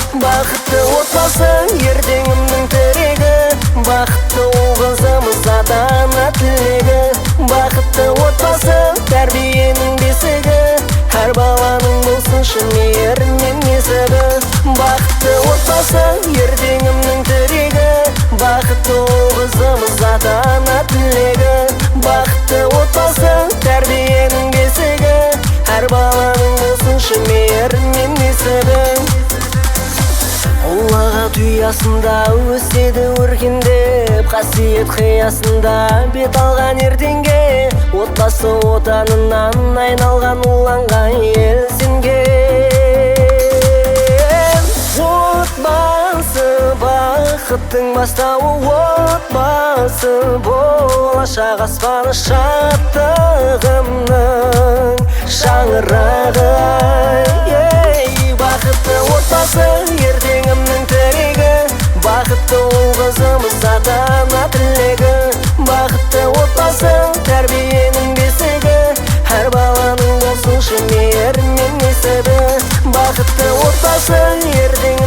Бақытты отбасы ертеңімнің тірегі, бақытты ұл қызымыз ата-ана тілегі. Бақытты отбасы тәрбиенің бесігі, әр баланың болсыншы мейірім мен несібі. Бақытты отбасы ертеңімнің тірегі, бақытты ұл қызымыз ата-ана тілегі. Бақытты отбасы тәрбиенің бесігі, әр баланың болсыншы мейірім мен несібі. Ұлағат ұясында өседі өркендеп, қасиет қиясында бет алған ертеңге. Отбасы отанынан айналған ұланға ел сенген. Отбасы бақыттың бастауы, отбасы болашақ аспаны, шаттығымның шаңырағы. Ей, бақытты отбасы ертеңімнің тірегі, бақытты ұл қызымыз ата-ана тілегі. Бақытты отбасы тәрбиенің бесігі, әр баланың болсыншы мейірім мен несібі. Бақытты отбасы ертеңімнің